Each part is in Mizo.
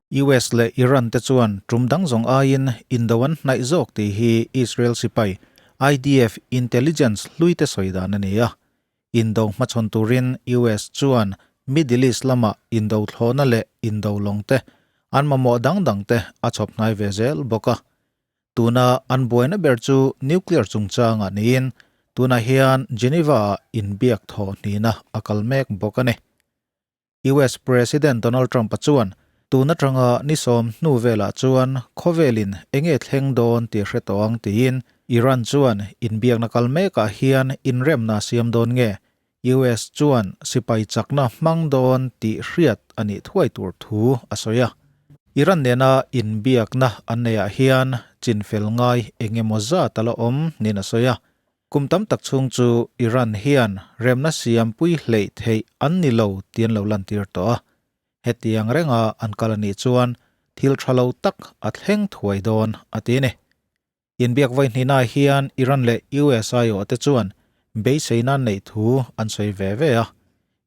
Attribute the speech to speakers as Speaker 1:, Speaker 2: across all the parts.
Speaker 1: US leh Iran te chuan tum dang zawng aiin indo an hnaih zawk tih hi Israel sipai, IDF, intelligence hlui te sawi dan a ni a. Indo hmachhawn turin US chuan Middle East lama indo thlawhna leh indo lawng te an mamawh dang dang te a chhawp hnai ve zel bawk a. Tuna an buaina ber chu nuclear chungchangah niin tunah hian Geneva-ah inbiak thawh hnihna a kal mek bawk a ni. US President Donald Trump-a chuan tun atanga ni 10 hnu velah chuan khawvelin enge thleng dawn tih hre tawh ang tiin Iran chuan inbiakna kal mekah hian inremna siam dawn nge US chuan sipai chakna hmang dawn tih hriat a nih thuai tur thu a sawi a. Iran nena inbiakna an neihah hian chinfel ngai engemaw zat a la awm niin a sawi a. Kum tam tak chhung chu Iran hian remna siampui hleih theih an ni lo tih an lo lantir tawh a. Hetiang renga an kal a nih chuan thil tha lo tak a thleng thuai dawn a ti a ni. Inbiak vawi hnihnaah hian Iran leh US aiawh te chuan beiseina an neih thu an sawi ve ve a.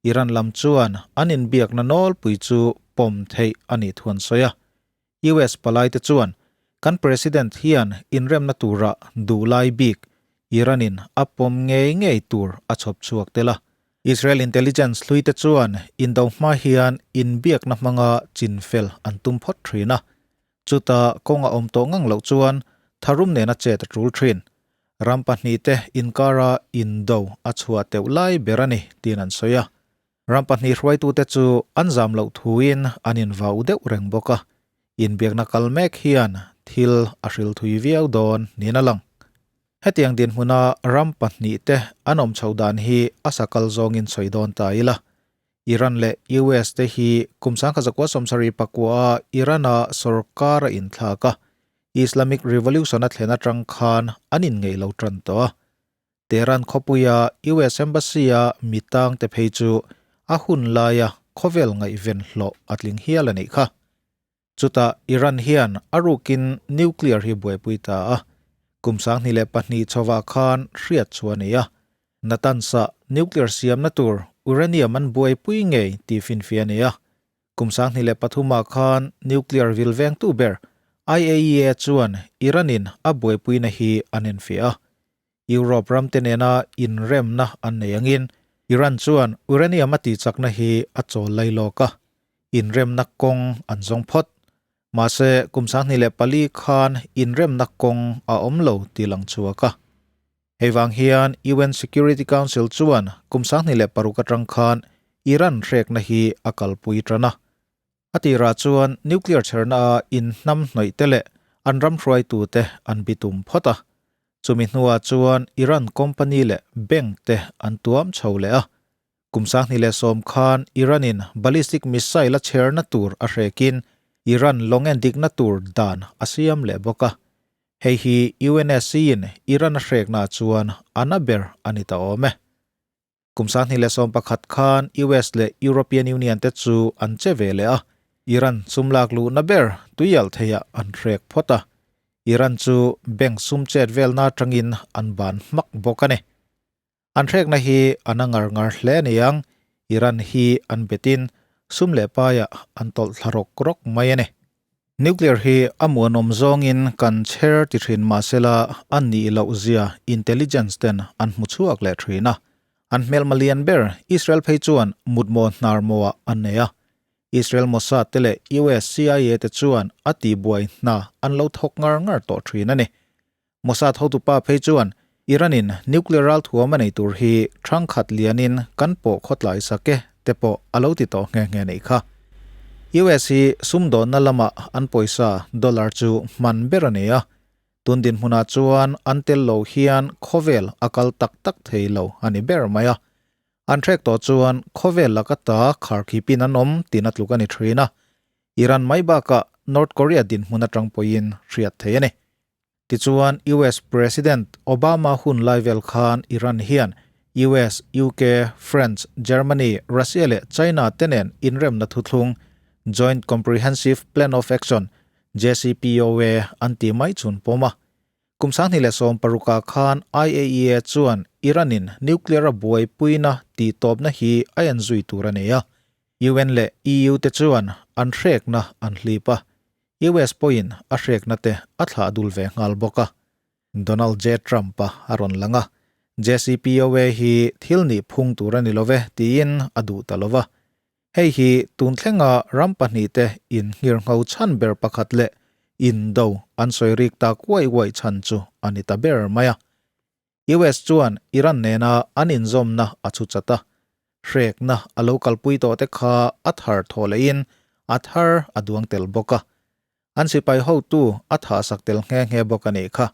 Speaker 1: Iran lam chuan an inbiakna nawlpui chu pawm theih a nih thu an sawi a. US palaite chuan kan President hian inremna tura duh lai bik Iran-in a pawm ngei ngei tur a chhawp chhuak tel a. Israel intelligence hluite chuan indo hma hian inbiakna hmanga chinfel an tum phawt thin a. Chuta kawng a awm tawh ngang loh chuan tharum nena chet a tul thin. Ram pahnihte inkara indo a chhuah teuh lai ber a ni tiin an sawi a. Ram pahnih hruaitute chu an zam loh thuin an invau deuh reng bawk a, inbiakna kal mek hian thil a hril thui viau dawn niin a lang. Hetiang dinhmuna ram pahnihte an awm chhoh dan hi a sa kal zawngin sawi dawn ta ila. Iran leh US te hi kum 1974 a Iran-a sorkar a inthlak a, Islamic Revolution a thlen atang khan an inngeih lo tan tawh a. Tehran khawpuia US Embassy-a mi tangte phei chu a hun laia khawvel ngaihven hlawh a tling hial a nih kha. Chutah Iran hian a rukin nuclear hi buaipui ta a, kum 2002 chhovah khan hriat chu a ni a. Natanz-ah nuclear siamna tur uranium an buaipui ngei tih finfiah a ni a. Kum 2003 ah khan nuclear vil vengtu ber IAEA chuan Iran-in a buaipuina hi an enfiah a. Europe ramte nena inremna an nei angin Iran chuan uranium a tihchakna hi a chawl lai lawk a, inremna kawng an zawng phawt. Mahse, kum 2004 khan inremna kawng a awm lo tih lang chhuak a. Hei vang hian UN Security Council chuan kum 2006 atang khan Iran hrekna hi a kalpui tan a. A tirah chuan nuclear chherna a inhnam hnawih te leh an ram hruaitute an bitum phawt a. Chumi hnuah chuan Iran company leh bank te an tuam chho leh a. Kum 2010 khan Iran-in ballistic missile a chherna tur a hrekin Iran lawng en dikna tur dan a siam leh bawk a. Hei hi UNSC-in Iran a hreknaah chuan a na ber a ni ta awm e. Kum 2011 khan US leh European Union te chu an che ve leh a, Iran sum lak luhna ber tuialh theiah an hrek phawt a. Iran chu bank sum chet velna atangin an ban hmak bawk a ni. An hrekna hi a na ngar ngar hle a ni ang, Iran hi an betin sum leh paiah an tawlh thla rawk rawk mai a ni. Nuclear hi a muanawm zawngin kan chher ti thin mahsela a nih loh zia intelligence ten an hmu chhuak leh thin a. An hmelma lian ber Israel phei chuan mutmaw hnar mawah an nei a. Israel Mossad te leh US CIA te chuan a tihbuai hna an lo thawk ngar ngar tawh thin a ni. Mossad hotupa phei chuan Iran-in nuclear ralthuam a nei tur hi thangkhat lianin kan pawh khawtlai sak e te pawh a lo ti tawh nghe nghe neih kha. US hi sumdawnna lamah an pawisa dollar chu hman ber a ni a, tun dinhmunah chuan an tel lo hian khawvel a kal tak tak thei lo a ni ber mai a. An hrek tawh chuan khawvel laka ta kharkhipin an awm tina tluk a ni thin a, Iran mai bakah North Korea dinhmun atang pawhin hriat thei a ni. Tichuan US President Obama hun lai vel khan Iran hian US, UK, France, Germany, Russia leh China te nen inremna thuthlung Joint Comprehensive Plan of Action, JCPOA, an ti mai chhun pawm a. Kum 2016 ah khan IAEA chuan Iran-in nuclear a buaipuina tihtawpna hi a en zui tur a nei a. UN leh EU te chuan an hrekna an hlip a, US pawhin a hrekna te a thlah dul ve nghal bawk a. Donald J. Trump-a a rawn lang a, JCPOA hi thil nih phung tur a ni lo ve tiin a duh ta lo va. Hei hi tun thlenga ram pahnihte innghirngho chhan ber pakhat leh indo an sawi rik tak uaih uaih chhan chu a ni ta ber mai a. US chuan Iran nena an inzawmna a chhu chat a, hrekna a lo kalpui tawh te kha a thar thaw lehin a thar a duang tel bawk a. An sipai hotu a thahsak tel nghe nghe bawk a nih kha.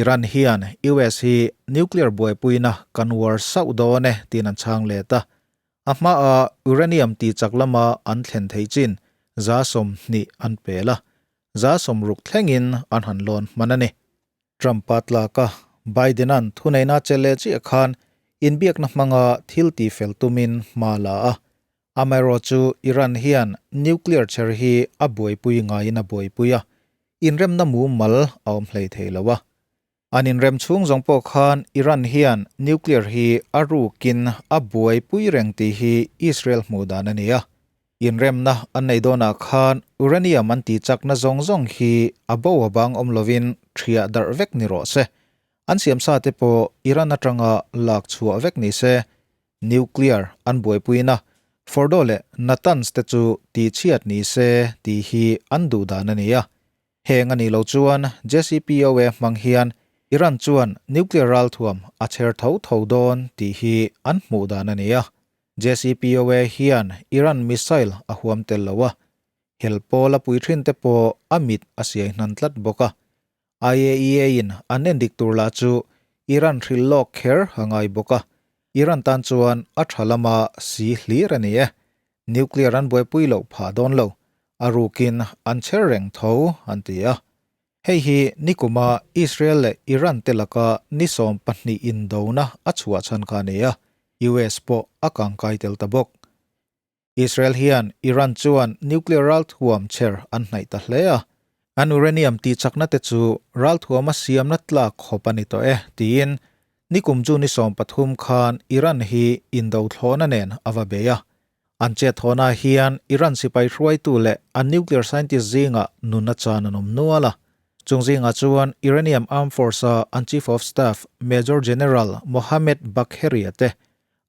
Speaker 1: Iran hian US hi nuclear buaipuina kan uar sauh dawn e tiin an chhang let a. A hmaa uranium tih chak lama an thlen theih chin 20% an pel a, 60% thlengin an han lawn hman a ni. Trump-a tlak a, Biden-a'n thuneihna chelh leh chiah khan inbiakna hmanga thil tihfel tumin hma la a. Amaherawhchu Iran hian nuclear chher hi a buaipui ngaiin a buaipui a, inremna mumal a awm hlei thei lo a. An inrem chhung zawng pawh khan Iran hian nuclear hi a rukin a buaipui reng tih hi Israel hmuh dan a ni a. Inremna an nei dawnah khan uranium an tih chakna zawng zawng hi a bo a bang awm lovin thiah darh vek ni rawh se. An siamsa te pawh Iran atanga lak chhuah vek ni se. Nuclear an buaipuina Fordow leh Natanz te chu tihchhiat ni se tih hi an duh dan a ni a. Heng a nih loh chuan JCPOA hmang hian Iran chuan nuclear ralthuam a chher tho tho dawn tih hi an hmuh dan a ni a. JCPOA hian Iran missile a huam tel lo a, hel pawl a pui thin te pawh a mit a siai hnan tlat bawk a. IAEA in an endik tur lah chu Iran hrilh lawk kher a ngai bawk a, Iran tan chuan a tha lama si hlir a ni e. Nuclear an buaipui loh phah dawn lo, a rukin an chher reng tho, an ti a. Hei hi nikuma Israel leh Iran te laka ni 20 indona a chhuah chhan kha a ni a, US pawh a kangkai tel ta bawk. Israel hian Iran chuan nuclear ralthuam chher an hnaih ta hle a, an uranium tihchakna te chu ralthuama siamna tlak khawp a ni tawh e, tiin nikum chu ni 13 khan Iran hi indo thlawhna nen a va bei a. An chet thawhna hian Iran sipai hruaitu leh an nuclear scientist zingah nunna chan an awm nual a. Chung zingah chuan Iranian Armed Force-a an Chief of Staff Major General Mohammad Bagheri-a te,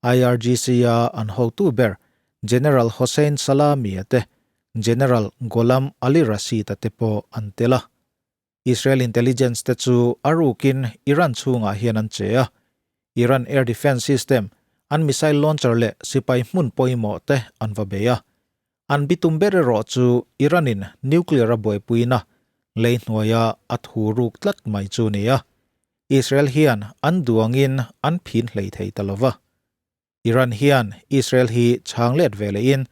Speaker 1: IRGC-a an hotu ber General Hossein Salami-a te, General Gholam Ali Rashid-a te pawh an tel a. Israel intelligence te chu a rukin Iran chhungah hian an che a, Iran air defence system, an missile launcher leh sipai hmun pawimawh te an va bei a. An bitum ber erawh chu Iran-in nuclear a buaipuina lei hnuaia a thu ruk tlat mai chu ni a, Israel hian an duangin an phin hlei thei ta lova. Iran hian Israel hi chhang let ve lehin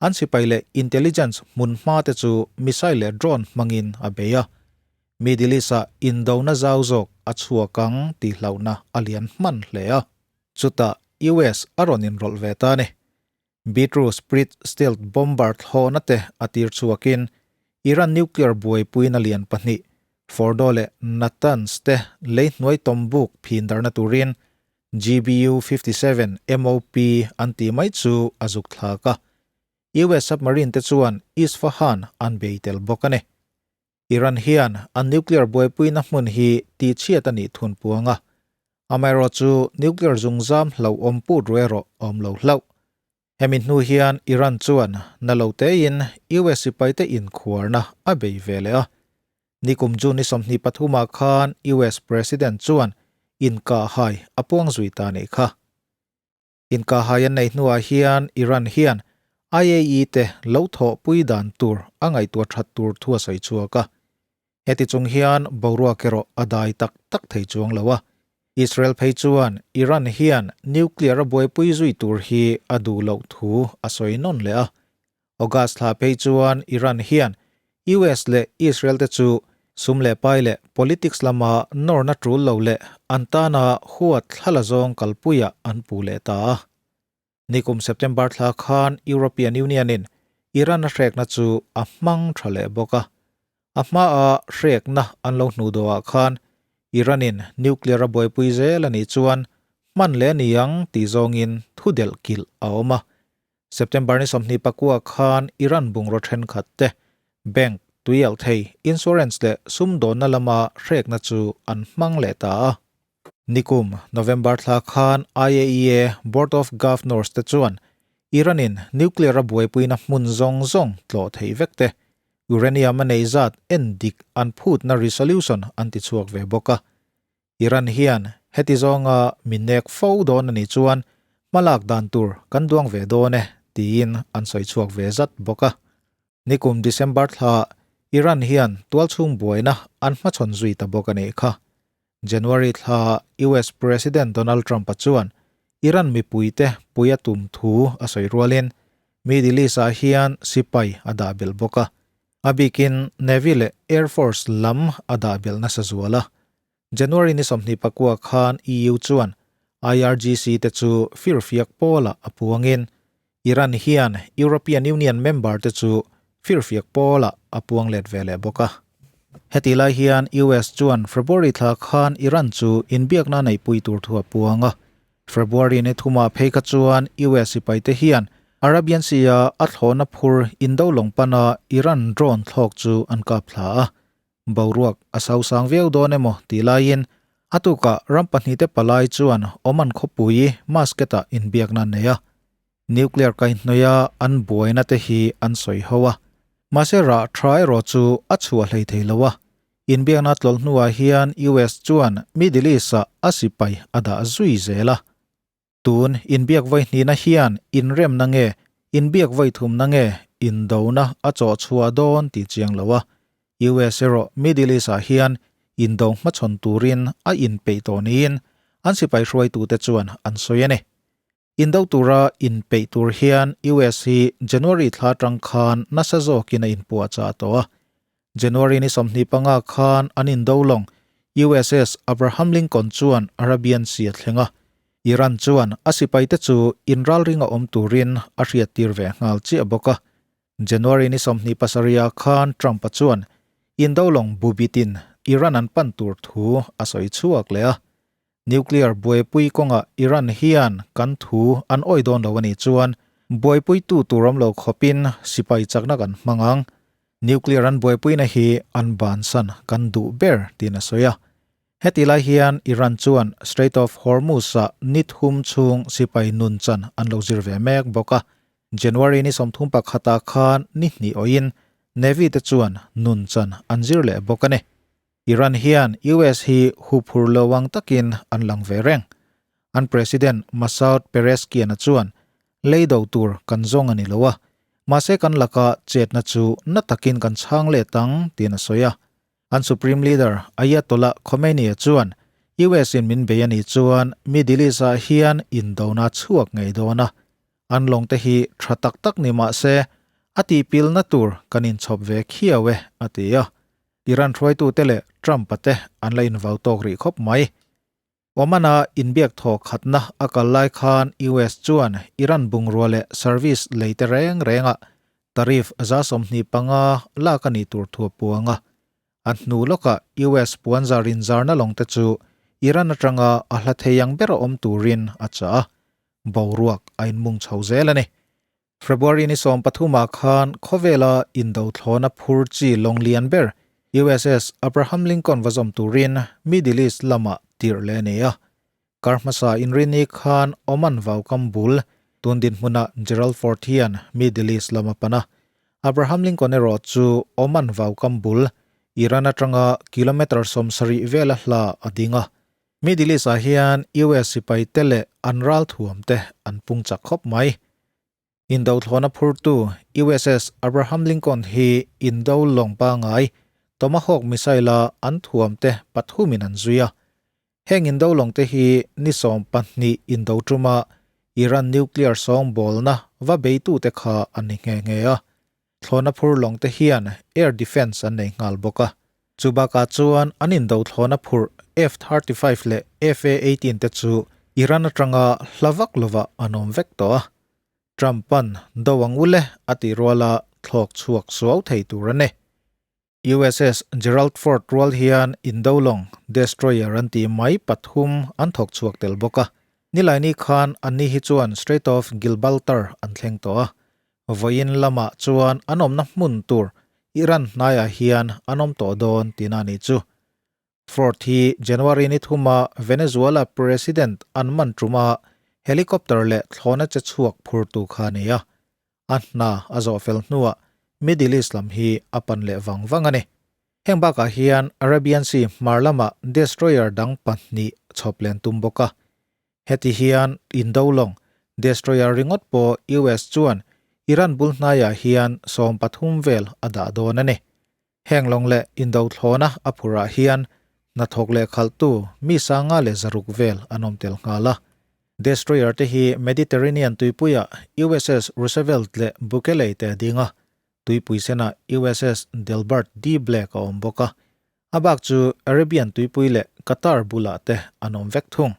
Speaker 1: an sipai leh intelligence hmun hma te chu missile leh drone hmangin a bei a. Middle East-ah indona zau zawk a chhuak ang tih hlauhna a lian hman hle a. Chutah US a rawn inrawlh ve ta a ni. B-2 Spirit stealth bomber thlawhna te a tir chhuakin Iran nuclear buaipuina lian pahnih Fordow leh Natanz te lei hnuai tawmbuk phin darhna turin GBU 57 MOP an tih mai chu a zuk thlak a, US submarine te chuan Isfahan an bei tel bawk a ni. Iran hian an nuclear buaipuina hmun hi tihchhiat a nih thun puang a, amaherawh chu nuclear zungzam hlauhawm put ru erawh a awm lo hlauh. Hemi hnu hian Iran chuan na lo tein US sipaite inkhuarna a bei ve leh a. Nikum June ni 23 ah khan US President chuan inkahhai a puang zui ta nih kha. Inkahhai an neih hnuah hian Iran hian IAEA te lo thawhpui dan tur a ngaihtuah that tur thu a sawi chhuak a. Heti chung hian boruak erawh a dai tak tak thei chuang lo a. Israel phei chuan Iran hian nuclear a buaipui zui tur hi a duh loh thu a sawi nawn leh a. August thla phei chuan Iran hian US leh Israel te chu sum leh pai leh politics lama nawrna tul lo leh an tana huat thlala zawng kalpuiah an puh leh ta a. Nikum September thla khan European Union-in Iran a hrekna chu a hmang tha leh bawk a. A hmaa hrekna an lo hnuh dawhah khan Iran-in nuclear a buaipui zel a nih chuan hman leh a ni ang tih zawngin thu delh kilh a awm a. September ni 29 khan Iran bungraw thenkhat te bank, tuialhthei, insurance leh sumdawnna lama hrekna chu an hmang leh ta a. Nikum November thla khan IAEA Board of Governors te chuan Iran-in nuclear a buaipuina hmun zawng zawng tlawh theih vek te, uranium a nei zat en dik an phutna resolution an ti chhuak ve bawk a. Iran hian heti zawnga mi nek fo dawn a nih chuan hmalak dan tur kan duang ve dawn e tiin an sawi chhuak ve zat bawk a. Nikum December thla Iran hian tualchhung buaina an hmachhawn zui ta bawk a nih kha. January thla US President Donald Trump-a chuan Iran mipuite pui a tum thu a sawi rualin Middle East-ah hian sipai a dah belh bawk a, a bikin Navy leh Air Force lam a dah belh nasa zual a. January ni 29 khan EU chuan IRGC te chu firfiak pawlah a puangin Iran hian European Union member te chu firfiak pawlah a puang let ve leh bawk a. Hetih lai hian US chuan February thla khan Iran chu inbiakna neihpui tur thu a puang a. February ni thumah phei kha chuan US sipaite hian Arabian Sea-a a thlawhna phur indo lawng pana Iran drone thlawk chu an kap thla a. Boruak a sosang viau dawn emaw tih laiin a tukah ram pahnihte palai chuan Oman khawpui Muscat-ah inbiakna an nei a. Nuclear kaihhnawia an buaina te hi an sawi ho a. Mahse rah tha erawh chu a chhuah hlei thei lo a. Inbiakna tlawlh hnuah hian US chuan Middle East-ah a sipai a dah zui zel a. Tun inbiak vawi hnihna hian inremna nge inbiak vawi thumna nge indona a chawh chhuah dawn tih chiang lo a, US erawh Middle East-ah hian indo hmachhawn turin a inpeih tawh niin an sipai hruaitute chuan an sawi a ni. Indo tura inpeih tur hian US hi January thla atang khan nasa zawkin a inpuahchah tawh a, January ni 25 khan an indo lawng USS Abraham Lincoln chuan Arabian Sea a thleng a, Iran chuan a sipaite chu inralring a awm turin a hriattir ve nghal chiah bawk a. January ni 27 khan Trump-a chuan indo lawng bubitin Iran an pan tur thu a sawi chhuak leh a. Nuclear buaipui kawngah Iran hian kan thu an awi dawn lo a nih chuan buaipuitu tur awm lo khawpin sipai chakna kan hmang ang. Nuclear an buaipuina hi an bansan kan duh ber tiin a sawi a. Heti lai hian Iran chuan Strait of Hormuz-ah ni thum chhung sipai nun chan an lo zir ve mek bawk a. January ni 31 khan ni hnih awhin Navy te chuan nun chan an zir leh bawk a ni. Iran hian US hi huphur lo ang takin an lang ve reng. An President Masoud Pezeshkian-a chuan, Lei do tur kan zawng a ni lo a, mahse kan laka chetna chu na takin kan chhang let ang, tiin a sawi a. An Supreme Leader Ayatollah Khomeini-a chuan, US in min bei a nih chuan Middle East-ah hian indona chhuak ngei dawn a. An lawng te hi tha tak tak ni mah se, a tihpilna tur kan inchhawp ve khiau e, a ti a. Iran hruaitute leh Trump-a te an la invau tawk rih khawp mai. Oman-a inbiak thaw khatna a kal lai khan US chuan Iran bungrua leh service lei te reng rengah tariff 25% lak a nih tur thu a puang a. A hnu lawkah US puanzar inzarna lawng te chu Iran atanga a hla thei ang ber a awm turin a chah a, boruak a inmung chho zel a ni. February ni 13 ah khan khawvela indo thlawna phur chi lawng lian ber USS Abraham Lincoln va zawm turin Middle East lamah tirh leh a ni a. Kar hmasa inrini khan Oman vaukam bul tun dinhmunah Gerald Ford hian Middle East lam a pan a. Abraham Lincoln erawh chu Oman vaukam bul Iran atanga kilometre 70 vela hla a ding a. Middle East ah hian US sipai te leh an ralthuam te an pung chak khawp mai. Indo thlawna phurtu USS Abraham Lincoln hi indo lawng pangai Tomahawk missile a an thuam te pathumin an zui a. Heng indo lawng te hi ni 12 indo tuma Iran nuclear sawngbawlna va beitute kha an ni nghe nghe a. Thlawna phur lawng te hian air defence an nei nghal bawk a. Chu bakah chuan an indo thlawna phurh F-35 leh F-A-18 te chu Iran atanga hla vak lovah an awm vek tawh a. Trump-a'n do ang ule a tih ruala thlawk chhuak suau thei tur a ni. USS Gerald Ford rual hian indo lawng destroyer an tih mai pathum an thawk chhuak tel bawk a. Nilaini khan anni hi chuan Strait of Gilbaltar an thleng tawh a, vawiin lamah chuan an awmna hmun tur Iran hnaiah hian an awm tawh dawn tihna a nih chu. Ford hi January ni thuma Venezuela President an man tuma helicopter leh thlawhna che chhuak phurtu kha a ni a. A hna a zawh fel hnuah Middle East lam hi a pan leh vang vang a ni. Heng bakah hian Arabian Sea hmar lamah destroyer dang pahnih chhawp len tum bawk a. Heti hian indo lawng destroyer ringawt pawh US chuan Iran bul hnaiah hian 13 vel a dah dawn a ni. Heng lawng leh indo thlawna a phurah hian hnathawk leh khalhtu mi 506 vel an awm tel nghal a. Destroyer te hi Mediterranean tuipuiah USS Roosevelt leh Bukeley te a ding a, tuipui senah USS Delbert D. Black a awm bawk a. A bak chu Arabian tuipui leh Qatar bulah te an awm vek thung.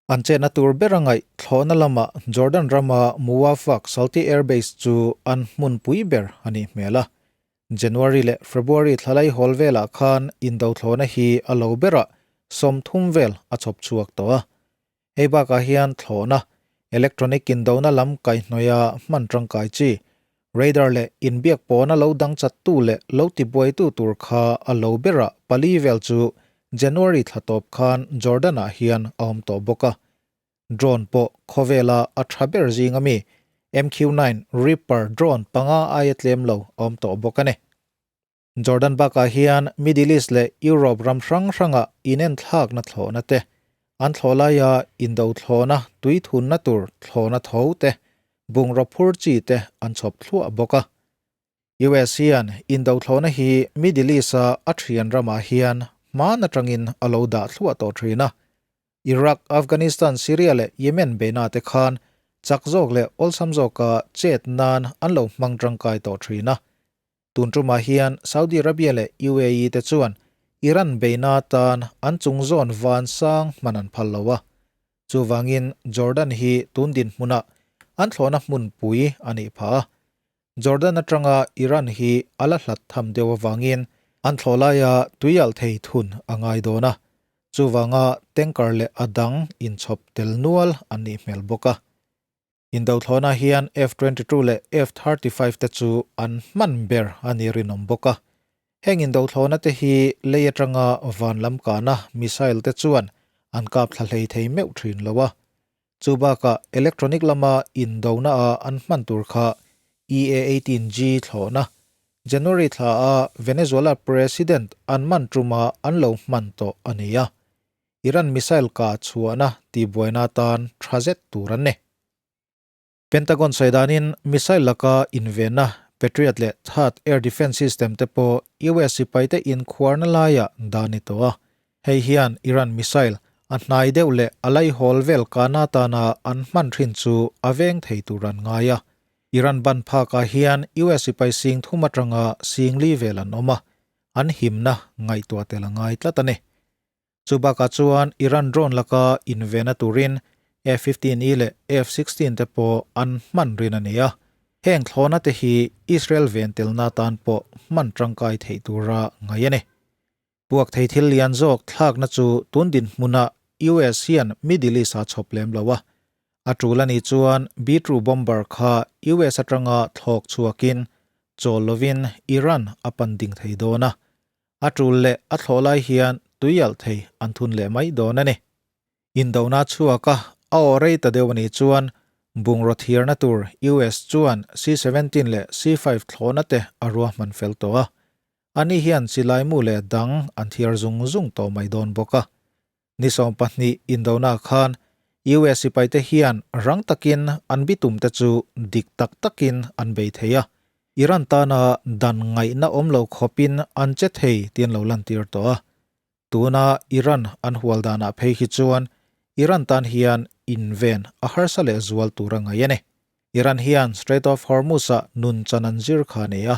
Speaker 1: An chetna tur ber a ngaih thlawhna lamah Jordan rama Muwaffaq Salti Air Base chu an hmunpui ber a nih hmel a. January leh February thlalai hawl velah khan indo thlawhna hi a lo berah 30 vel a chhawp chhuak tawh a. Hei bakah hian thlawhna, electronic indona lam kaihhnawih a hman tangkai chi, radar leh inbiak pawna lo dang chattu leh lo tibuaitu tur kha a lo berah pali vel chu January thla tawp khan Jordan-ah hian a awm tawh bawk a. Drone pawh khawvela a tha ber zing ami MQ-9 Reaper drone panga aia tlem lo a awm tawh bawk a ni. Jordan bakah hian Middle East leh Europe ram hrang hrangah inenthlakna thlawhna te, an thlawh laia indo thlawhna tui thunna tur thlawhna tho te, bungraw phur chi te an chhawp thluah bawk a. US hian indo thlawhna hi Middle East-a a thian ramah hian hman atangin a lo dah thluah tawh thin a. Iraq, Afghanistan, Syria leh Yemen beihna te khan chak zawk leh awlsam zawka chet nan an lo hmang tangkai tawh thin a. Tun tumah hian Saudi Arabia leh UAE te chuan Iran beihna atan an chung zawn van sang hman an phal lo a. Chuvangin Jordan hi tun dinhmunah an thlawhna hmunpui a nih phah a. Jordan atanga Iran hi a la hlat tham deuh avangin an thlawh laia tuialh thei thun a ngai dawn a. Chuvanga tanker leh a dang inchhawp tel nual an nih hmel bawk a. Indothlawhna hian F-22 leh F-35 te chu an hman ber a ni rinawm bawk a. Heng indothlawhna te hi lei atanga van lam kahna missile te chuan an kap thla hlei thei meuh thin lo a. Chu bakah electronic lama indona a an hman tur kha EA-18G thlawhna January thla a Venezuela President an man tuma an lo hman tawh a ni a. Iran missile kah chhuahna tihbuaina atan tha zet tur an ni. Pentagon sawi danin missile laka invenna Patriot leh THAAD air defence system te pawh US sipaite inkhuarna laiah dah ni tawh a. Hei hian Iran missile a hnai deuh leh a laihawl vel kahna atana an hman thin chu a veng thei tur an ngai a. Iran ban phakah hian US sipai sing thum atanga sing li vel an awm a, an himna ngaihtuah tel a ngai tlat a ni. Chu bakah chuan Iran drone laka invena turin F-15E leh F-16 te pawh an hman rin a ni a. Heng thlawhna te hi Israel ven telna atan pawh hman tangkai theih tura ngaih a ni. Puak thei thil lian zawk thlakna chu tun dinhmunah US hian Middle East-a chhawp lem lo a. A tul a nih chuan B-2 bomber kha US atanga thlawk chhuakin chawl lovin Iran a pan ding thei dawn a. A tul leh a thlawh lai hian tuialh thei an thun leh mai dawn a ni. Indona chhuak a, a aw rei ta deuh a nih chuan bungraw thiarna tur US chuan C-17 leh C-5 thlawhna te a ruahman fel tawh a. Ani hian silaimu leh dang an thiar zung zung tawh mai dawn bawk a. Ni 20 indona khan US sipaite hian rang takin an bitumte chu dik tak takin an bei thei a, Iran tana dan ngaihna awm lo khawpin an che thei tih an lo lantir tawh a. Tuna Iran an hual danah phei hi chuan Iran tan hian inven a harsa leh zual tur a ngaih a ni. Iran hian Strait of Hormuz-ah nun chan an zir kha a nei a,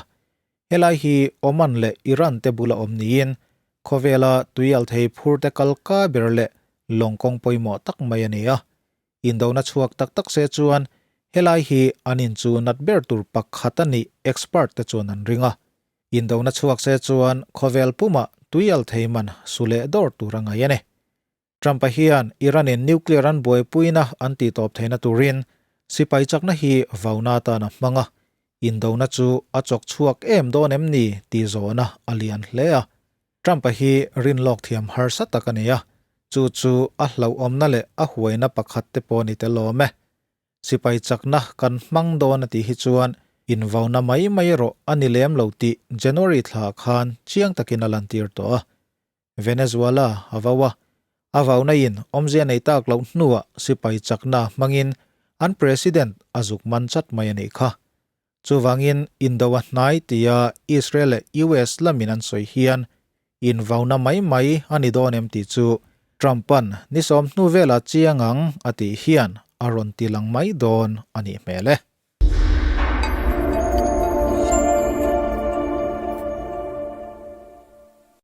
Speaker 1: Helai hi Oman leh Iran te bula awm niin khawvela tuialthei phur te kal ka ber leh lawng kawng pawimawh tak mai a ni a. Indona chhuak tak tak se chuan helai hi an inchu nat ber tur pakhat a nih expert te chuan an ring a. Indona chhuak se chuan khawvel pumah tuialthei man su leh dawr tur a ngaih a ni. Trump-a hian Iran-in nuclear an buaipuina an tihtawp theihna turin sipai chakna hi vauna atan a hmang a, indona chu a chawk chhuak em dawn em ni tih zawhna a lian hle a. Trump-a hi rinlawk thiam harsa tak a ni a, chu chu a hlauhawmna leh a huaina pakhat te pawh a ni tel awm e. Sipai chakna kan hmang dawn a tih hi chuan invauna mai mai erawh a ni lem lo tih January thla khan chiang takin a lantir tawh a. Venezuela a vau a, a vauna in awmzia nei tak loh hnuah sipai chakna hmangin an president a zuk man chat mai a nih kha. Chuvangin indo a hnai tia Israel leh US lamin an sawi hian invauna mai mai a ni dawn em tih chu Trump-a'n ni sawm hnu velah chiang ang a tih hian a rawn ti lang mai dawn a nih hmel e.